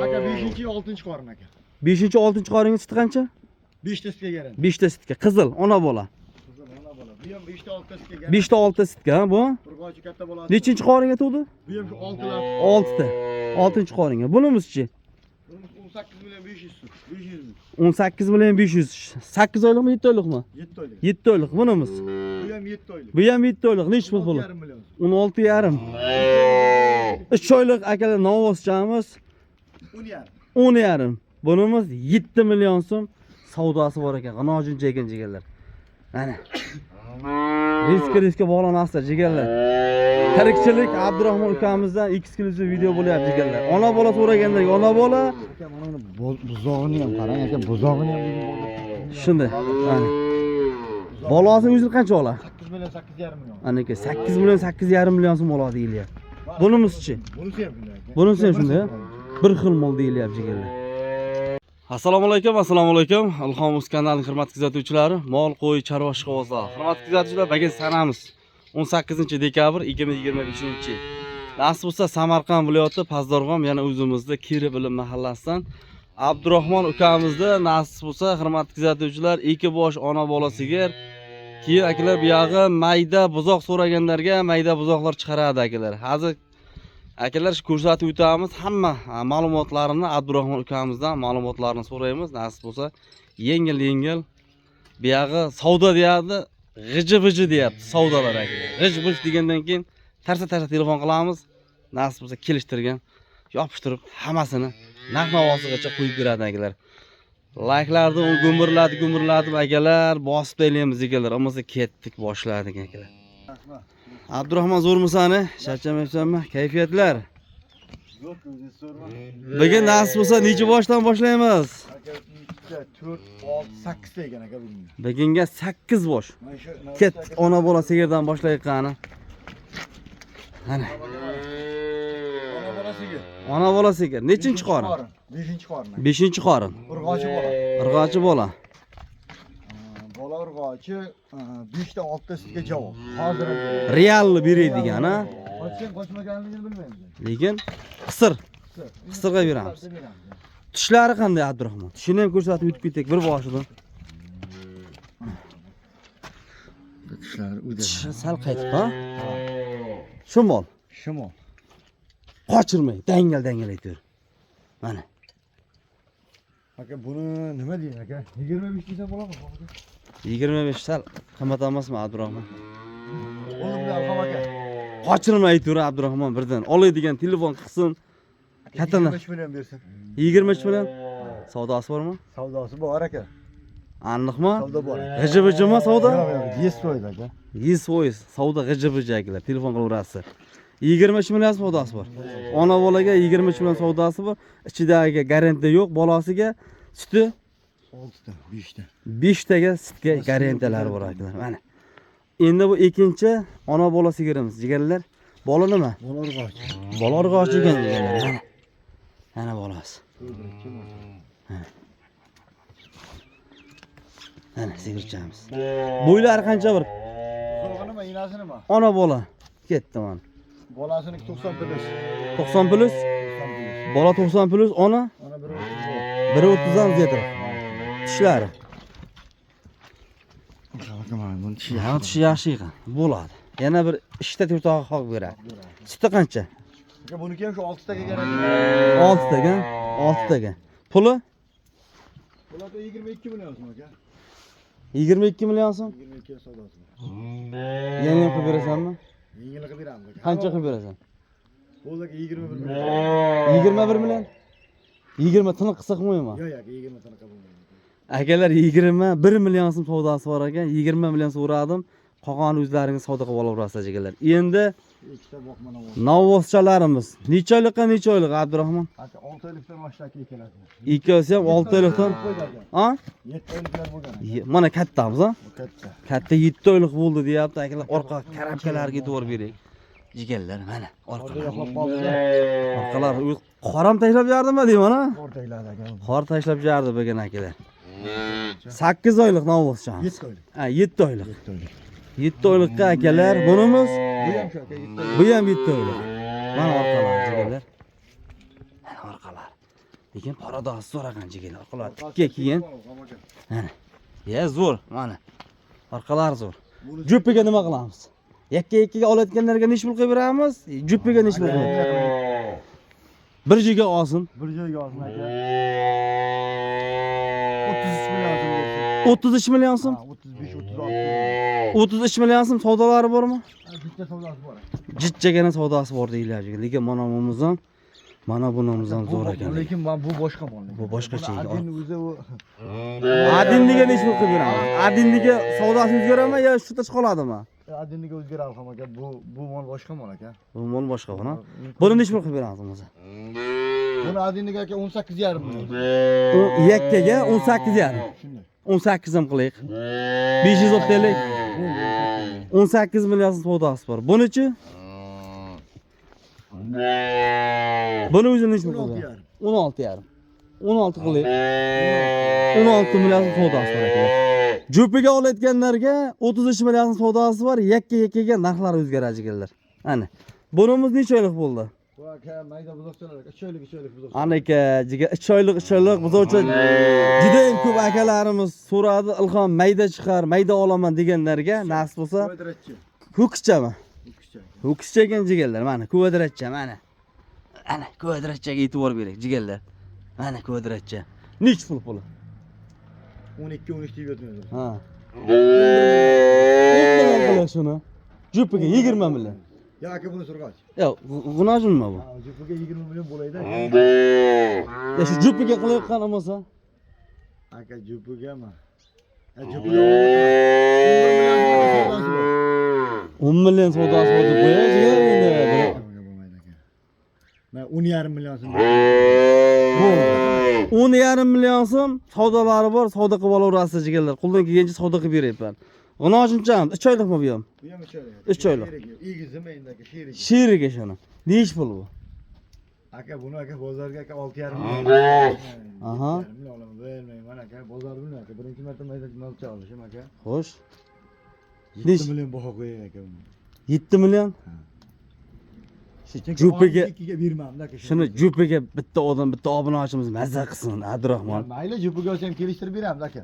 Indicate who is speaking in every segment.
Speaker 1: Aka, 5 6 qorin aka.
Speaker 2: 5 6 qoringa suti qancha?
Speaker 1: 5 ta sutga garant.
Speaker 2: 5 ta sutga. Qizil, ona bola.
Speaker 1: Qizil ona bola. Bu ham 5 ta 6 ta sutga garant.
Speaker 2: 5 ta 6 ta sutga, ha bu?
Speaker 1: Urg'ochi katta bolasi.
Speaker 2: Nechinchi qoringa tug'di?
Speaker 1: Bu ham shu 6 lar.
Speaker 2: 6 ta. 6 qoringa. Bunimizchi?
Speaker 1: Bunimiz 18 million 500 so'm. 500 ming.
Speaker 2: 18 million 500. 8 oylikmi, 7 oylikmi?
Speaker 1: 7 oylik.
Speaker 2: 7 oylik bunimiz.
Speaker 1: Bu ham 7 oylik.
Speaker 2: Bu ham 7 oylik. Nechi pul puli?
Speaker 1: 16,5 million.
Speaker 2: 16,5. 3 oylik akalar novvoschamiz
Speaker 1: 10,5.
Speaker 2: 10,5. Bunimiz 7 million so'm savdosi bor ekan. G'inojuncha ekan jigarlar. Mana. Riska riska bog'lanasizlar jigarlar. Tirikchilik Abdurahmon ukamizdan eksklyuziv video bo'lyapti jigarlar. Ona bola so'raganlarga ona bola
Speaker 1: Aka, mana uni buzog'ini ham qarang aka, buzog'ini ham bugun bo'ldi.
Speaker 2: Shunday. Mana. Bolasi o'zi qancha oladi?
Speaker 1: 8 million 8,5 million.
Speaker 2: Anaka 8 million 8,5 million so'm oladi deyilyapti. Bunimizchi?
Speaker 1: Bunisi ham shunday aka.
Speaker 2: Bunisi ham shunday, bir xil mol deyilyapti jigarlar. Assalomu alaykum, assalomu alaykum. Ilhom Uz kanalining hurmatli kuzatuvchilari, mol, qo'y, chorva ishqibozlari. Hurmatli kuzatuvchilar, bugun sanamiz 18 dekabr 2025. Nasib bo'lsa Samarqand viloyati Pazdarg'om, yana o'zimizda Keri bilim mahallasidan Abdurahmon ukamizda nasib bo'lsa, hurmatli kuzatuvchilar, ikki bosh ona bola sigir. Keyin akalar bu yog'i mayda buzoq so'raganlarga mayda buzoqlar chiqaradi akalar. Hozir akalar shu ko'rsatib o'tamiz hamma ma'lumotlarini Abdurahmon ukamizdan ma'lumotlarni so'raymiz. Nasib bo'lsa yengil yengil bu yog'i savdo deyapti, g'iji biji deyapti savdolar akalar. G'ij bij degandan keyin tarsa tarsa telefon qilamiz. Nasib bo'lsa kelishtirgan, yopishtirib hammasini narx navosigacha qo'yib beradi akalar. Layklarni gumburlatib gumburlatib akalar bosib taylaymiz akalar. Bo'lmasa ketdik boshladik akalar. Abdurahmon zo'rmisan, charchamayapsanmi? Kayfiyatlar?
Speaker 1: Yo'q, o'zingiz so'rma.
Speaker 2: Bugun nasib bo'lsa necha boshdan boshlaymiz?
Speaker 1: Aka, 2, 4, 6, 8 ta ekan aka bugun.
Speaker 2: Bugunga 8 bosh.
Speaker 1: Mana shu
Speaker 2: Ketdik ona bola sigirdan boshlaylik qani. Ana,
Speaker 1: Ona bola sigir.
Speaker 2: ona bola sigir. Nechinchi qorin?
Speaker 1: 5 qorin.
Speaker 2: 5 qorin.
Speaker 1: Urg'ochi bola.
Speaker 2: Irg'ochi bola.
Speaker 1: Bola urg'ochi 5 ta 6 ta sutga javob. Hozir
Speaker 2: Realni beradigan, ha?
Speaker 1: Qochgan qochmaganligini bilmaymiz.
Speaker 2: Lekin qisir. Qisirga beramiz. Tishlari qanday Abdurahmon? Tishini ham ko'rsatib o'tib ketdik bir boshidan.
Speaker 1: Tishlari uyda.
Speaker 2: Tishi sal qaytib, ha? Shu mol.
Speaker 1: Shimol.
Speaker 2: Qochirmay, dangal dangal aytaver. Mana.
Speaker 1: Aka, buni nima deydi aka? 25 desam bo'ladimi?
Speaker 2: 25 sal qimmat emasmi Abdurahmon?
Speaker 1: O'zi bilan Ilhom aka.
Speaker 2: Qochirmay aytaver Abdurahmon birdan. Oladigan telefon qilsin. Katta
Speaker 1: 25 million bersin.
Speaker 2: 23 million. Savdosi bormi?
Speaker 1: Savdosi bor aka.
Speaker 2: Aniqmi?
Speaker 1: Savdo bor.
Speaker 2: G'iji bijimi savdo?
Speaker 1: Yo'q, yo'q, 100% aka.
Speaker 2: 100% savdo g'iji biji akalar. Telefon qilaverasiz. 23 million savdosi bor. Ona bolaga 23 million savdosi bor. Ichidagi garantiya yo'q, bolasiga suti
Speaker 1: 6 ta, 5 ta.
Speaker 2: 5 taga sutga garantiyalari bor akalar. Mana. Endi bu ikkinchi ona bola sigirimiz, jigarlar. Bola nima?
Speaker 1: Bola urg'ochi.
Speaker 2: Bola urg'ochi ekan jigarlar. Mana. Mana bolasi. Mana sigirchamiz. Bo'ylari qancha bir?
Speaker 1: Buzog'i nima, enasi nima?
Speaker 2: Ona bola. Ketdi mana.
Speaker 1: Bolasiniki 90 plus.
Speaker 2: 90 plus.
Speaker 1: 90 plus.
Speaker 2: Bola 90 plus, ona
Speaker 1: Ona 1.30 bor.
Speaker 2: 1.30 dan ziyodroq. Tishlari.
Speaker 1: Aka, mana buni tishi
Speaker 2: Ha, tishi yaxshi ekan. Bo'ladi. Yana bir ishta to'rtog'i haq beradi. Suti qancha?
Speaker 1: Aka, buniki ham shu 6 taga kerak.
Speaker 2: 6 taga, 6 taga. Puli
Speaker 1: Bularda 22 million so'm aka.
Speaker 2: 22 million so'm.
Speaker 1: 22 savdosi bor.
Speaker 2: Yengil qilib berasanmi?
Speaker 1: Yengil qilib beramiz aka.
Speaker 2: Qancha qilib berasan?
Speaker 1: Bo'ldi aka, 21 million.
Speaker 2: 21 million. 20 tiniq qilsa qilmayman.
Speaker 1: Yo'q, aka, 20 tanaqa bo'lmaydi.
Speaker 2: Akalar 21 million so'm savdosi bor ekan. 20 million so'radim. Qolganini o'zlaringiz savdo qilib olaverasizlar jigarlar. Endi
Speaker 1: Ikkita boqmana bor.
Speaker 2: novvoschalarimiz necha oylikqa necha oylik Abdurahmon?
Speaker 1: Aka, 6 oylikdan oshdi aka ikkalasi.
Speaker 2: Ikkovsi ham 6 oylikdan.
Speaker 1: Qo'ydi aka.
Speaker 2: Ha?
Speaker 1: 7 oyliklar bo'lgan aka.
Speaker 2: Mana kattamiz, ha?
Speaker 1: Bu katta.
Speaker 2: Katta 7 oylik bo'ldi deyapti akalar. Orqa karabkalarga e'tibor bering. Jigarlar mana
Speaker 1: Orada
Speaker 2: orqalar.
Speaker 1: yo'qlab qoldi.
Speaker 2: Orqalar qoram tashlab yerdimi deyman, ha?
Speaker 1: O'rtakladi aka.
Speaker 2: Qor tashlab yardi bugun akalar. 8 oylik novvoschamiz.
Speaker 1: 7 oylik.
Speaker 2: Ha, 7 oylik.
Speaker 1: 7 oylik.
Speaker 2: 7 oylikqa akalar bunimiz
Speaker 1: Bu ham shu aka, 7 oylik.
Speaker 2: bu ham 7 oylik. Mana orqalar jigarlar. Mana orqalar. Lekin порода si zo'r ekan jigarlar. Orqalari tikka keyin. Mana. Ya zo'r, mana. Orqalari zo'r. Jupiga nima qilamiz? Yakka yakkaga olayotganlarga nechi pul qilib beramiz? Jupiga nechi pul qilib? Bir joyga olsin.
Speaker 1: Bir joyga olsin aka. 33 million so'm bersin.
Speaker 2: 33 million so'm.
Speaker 1: Ha, 35 36.
Speaker 2: 33 million so'm savdolari bormi?
Speaker 1: Ha, bitta savdosi bor.
Speaker 2: Jitchagina savdosi bor deyilyapti. Lekin mana bunimiz ham, mana bunimiz ham zo'r ekan.
Speaker 1: Lekin mana bu boshqa mol.
Speaker 2: Bu boshqacha.
Speaker 1: Buni Adin o'zi u.
Speaker 2: Adinniga nechi pul qilib beramiz? Adinniga savdosi o'zgaradimi yo shu yerda qoladimi?
Speaker 1: Adinniga o'zgaradi ham aka. Bu mol boshqa mol aka.
Speaker 2: Bu mol boshqa, buni. Buni nechi pul qilib beramiz o'zi?
Speaker 1: Buni Adinniga aka 18,5 million.
Speaker 2: U yakkaga 18,5.
Speaker 1: Shunday.
Speaker 2: 18 ham qilaylik. 500 olib deylik. 18 million so'm savdosi bor. Bunichi? Buni o'zi nechi pul qilib beramiz? 16,5. 16 qilaylik. 16 million so'm savdosi bor aka. Jupiga olayotganlarga 33 million so'm savdosi bor. Yakka yakkaga narxlar o'zgaradi jigarlar. Ana. Bunimiz necha oylik bo'ldi?
Speaker 1: Bu aka mayda buzoqchalar aka. 3 oylik 3 oylik buzoqcha.
Speaker 2: Ana aka, jigar 3 oylik 3 oylik buzovcha juda ham ko'p akalarimiz so'radi, Ilhom mayda chiqar, mayda olaman deganlarga nasib bo'lsa,
Speaker 1: Kvadratchi.
Speaker 2: ho'kizchami?
Speaker 1: Ho'kizcha.
Speaker 2: Ho'kizcha ekan jigarlar, mana kvadratcha, mana. Ana kvadratchaga e'tibor bering jigarlar. Mana kvadratcha. Nech pul puli?
Speaker 1: 12 13 deb yotmaymiz.
Speaker 2: Ha. 10 million qiling shuni. Jupiga 20 million.
Speaker 1: Ya aka buni surg'ach.
Speaker 2: Yo, g'unajinmi bu?
Speaker 1: Ha, jupiga 20 million bo'laydi.
Speaker 2: Ya shu jupiga qilayotgan bo'lsa,
Speaker 1: Aka jupigami? Ha, jupiga 11 million savdosi bor.
Speaker 2: 10 million savdosi bor deb qo'yay jigar endi.
Speaker 1: Bo'lmaydi aka. Men 10,5 million so'm.
Speaker 2: Bo'ldi. 10,5 million so'm savdolari bor, savdo qilib olaverasiz jigarlar. Qo'ldan kelgancha savdo qilib beryapman. G'unojincham 3 oylikmi bu ham?
Speaker 1: Bu ham 3 oylik.
Speaker 2: 3 oylik.
Speaker 1: Egizimi endi aka, sherigi.
Speaker 2: Sherigi shuni. Nech pul bu?
Speaker 1: Aka buni aka bozorga aka 6,5 million.
Speaker 2: Aha.
Speaker 1: Million olaman, bilmayman aka, bozor bilmayman aka. Birinchi marta mayda molcha olishim aka.
Speaker 2: Xo'sh.
Speaker 1: 7 million baho qo'yay aka buni.
Speaker 2: 7 million? Shu jupiga
Speaker 1: 2ga bermamda aka.
Speaker 2: shuni jupiga bitta odam, bitta obunachimiz mazza qilsin, Abdurahmon.
Speaker 1: Mayli jupiga olsam kelishtirib beramiz aka.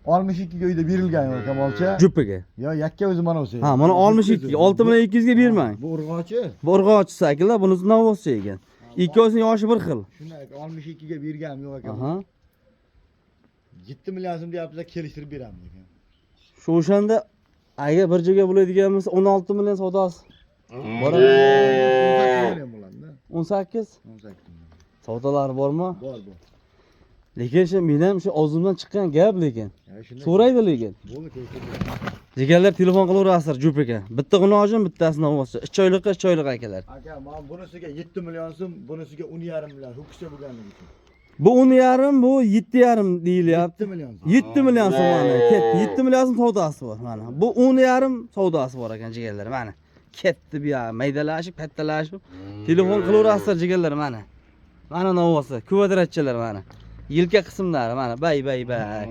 Speaker 1: 62 ga uyda berilgan aka molcha.
Speaker 2: Jupiga.
Speaker 1: Yo, yakka o'zi mana o'zi.
Speaker 2: Ha, mana 62 ga, 6 million 200 ga bermang.
Speaker 1: Bu urg'ochi.
Speaker 2: Bu urg'ochisi akalar, bunisi novvoschi ekan. Ikkovsining yoshi bir xil.
Speaker 1: Shunday aka, 62 ga berganim yo'q aka.
Speaker 2: Aha.
Speaker 1: 7 million so'm deyapmiz, kelishtirib beramiz aka.
Speaker 2: Shu o'shanda agar bir joyga bo'ladigan bo'lsa 16 million savdosi. Boradi.
Speaker 1: 18 million bo'ladi-da.
Speaker 2: 18
Speaker 1: 18 million.
Speaker 2: savdolari bormi?
Speaker 1: Bor, bor.
Speaker 2: Lekin shu men ham shu og'zimdan chiqqan gap lekin.
Speaker 1: Ya shunday.
Speaker 2: So'raydi lekin.
Speaker 1: Bo'ldi, kelishtirib beramiz.
Speaker 2: Jigarlar telefon qilaverasizlar jupiga. Bitta g'unojin, bittasi novvoschi. 3 oylikqa 3 oylik akalar.
Speaker 1: Aka, mana bunisiga 7 million so'm, bunisiga 10,5 million, ho'kizcha bo'lganligi uchun.
Speaker 2: Bu 10,5, bu 7,5 deyilyapti.
Speaker 1: 7 million so'm.
Speaker 2: 7 million so'm mana ketdi. 7 million so'm savdosi bor mana. Bu 10,5 savdosi bor ekan jigarlar mana. Ketdi bu yoq maydalashib, kattalashib. Telefon qilaverasizlar jigarlar mana. Mana novvosi, kvadratchalar mana. Yelka qismlari mana bay bay bay.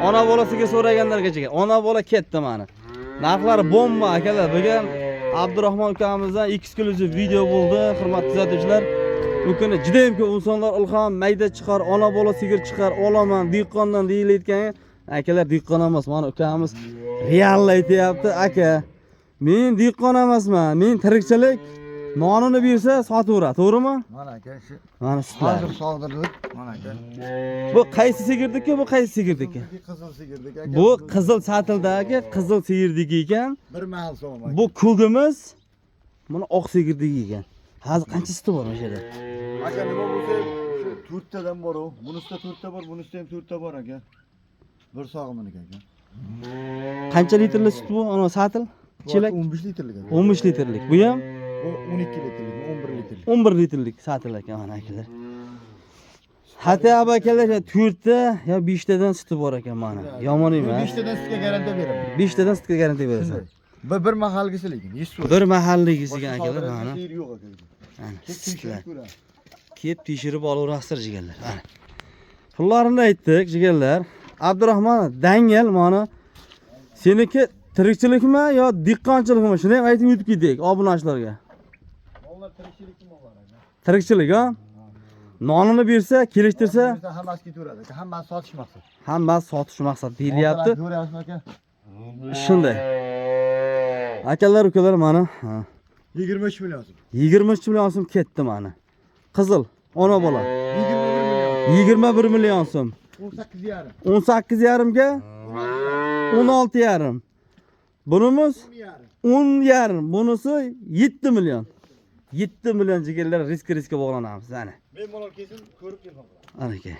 Speaker 2: Ona bolasiga so'raganlarga jigar. Ona bola ketdi mana. Narxlari bomba akalar. Bugun Abdurahmon ukamizdan eksklyuziv video bo'ldi, hurmatli kuzatuvchilar. Bu kuni juda ham ko'p insonlar Ilhom mayda chiqar, ona bola sigir chiqar, olaman, dehqondan deyilayotgan akalar dehqon emas, mana ukamiz real aytyapti, aka. Men dehqon emasman, men tirikchilik nonini bersa sotaveradi, to'g'rimi?
Speaker 1: Mana aka, shu
Speaker 2: Mana sutlar.
Speaker 1: hozir sog'dirilib, mana aka.
Speaker 2: Bu qaysi sigirdiki, bu qaysi sigirdiki?
Speaker 1: Qizil sigirdiki aka.
Speaker 2: Bu qizil satildagi qizil sigirdiki ekan.
Speaker 1: Bir mahal so'm aka.
Speaker 2: Bu ko'gimiz mana oq sigirdiki ekan. Hozir qancha suti bor o'sha yerda?
Speaker 1: Aka nima bo'lsa shu to'rttadan bor u. Bunisida to'rtta bor, bunisida ham to'rtta bor aka. Bir sog'iminiki aka.
Speaker 2: Qancha litrli sut bu? Ana satil? Chelak
Speaker 1: 15 litrlik aka.
Speaker 2: 15 litrlik. Bu ham
Speaker 1: Bu 12 litrlik, 11 litrlik.
Speaker 2: 11 litrlik satil ekan mana akalar. Hatto akalar 4 ta yo 5 tadan suti bor ekan mana. Yomon emas.
Speaker 1: 5 tadan sutga garantiya beraman.
Speaker 2: 5 tadan sutga garantiya berasan.
Speaker 1: Shunday. Bir mahalgisi lekin, 100 so'm.
Speaker 2: Bir mahalligisi ekan akalar mana.
Speaker 1: Seyir yo'q aka.
Speaker 2: Mana
Speaker 1: Tek
Speaker 2: sutlar.
Speaker 1: tekshirib ko'radi.
Speaker 2: Kelib tekshirib olaverasizlar jigarlar. Mana. Pullarini aytdik jigarlar. Abdurahmon dangal mana seniki tirikchilikmi yo dehqonchilikmi? Shuni ham aytib o'tib ketdik obunachilarga.
Speaker 1: Mollar tirikchilikmi mollar aka?
Speaker 2: Tirikchilik, ha? Nonini bersa, kelishtirsa,
Speaker 1: Hammasi ketaveradi aka, hammasi sotish maqsad.
Speaker 2: Hammasi sotish maqsad deyilyapti.
Speaker 1: Ko'ryapsizmi aka?
Speaker 2: Shunday. Akalar, ukalar, mana ha,
Speaker 1: 23 million so'm.
Speaker 2: 23 million so'm ketdi mana. Qizil, ona bola.
Speaker 1: 21 million.
Speaker 2: 21 million so'm.
Speaker 1: 18,5.
Speaker 2: 18,5 ga 16,5. Bunimiz
Speaker 1: 10,5.
Speaker 2: 10,5. Bunisi 7 million. 7 million jigarlar, risk riskka bog'lanamiz ana.
Speaker 1: Bemalol kelsin, ko'rib telefon qiladi.
Speaker 2: Anaka.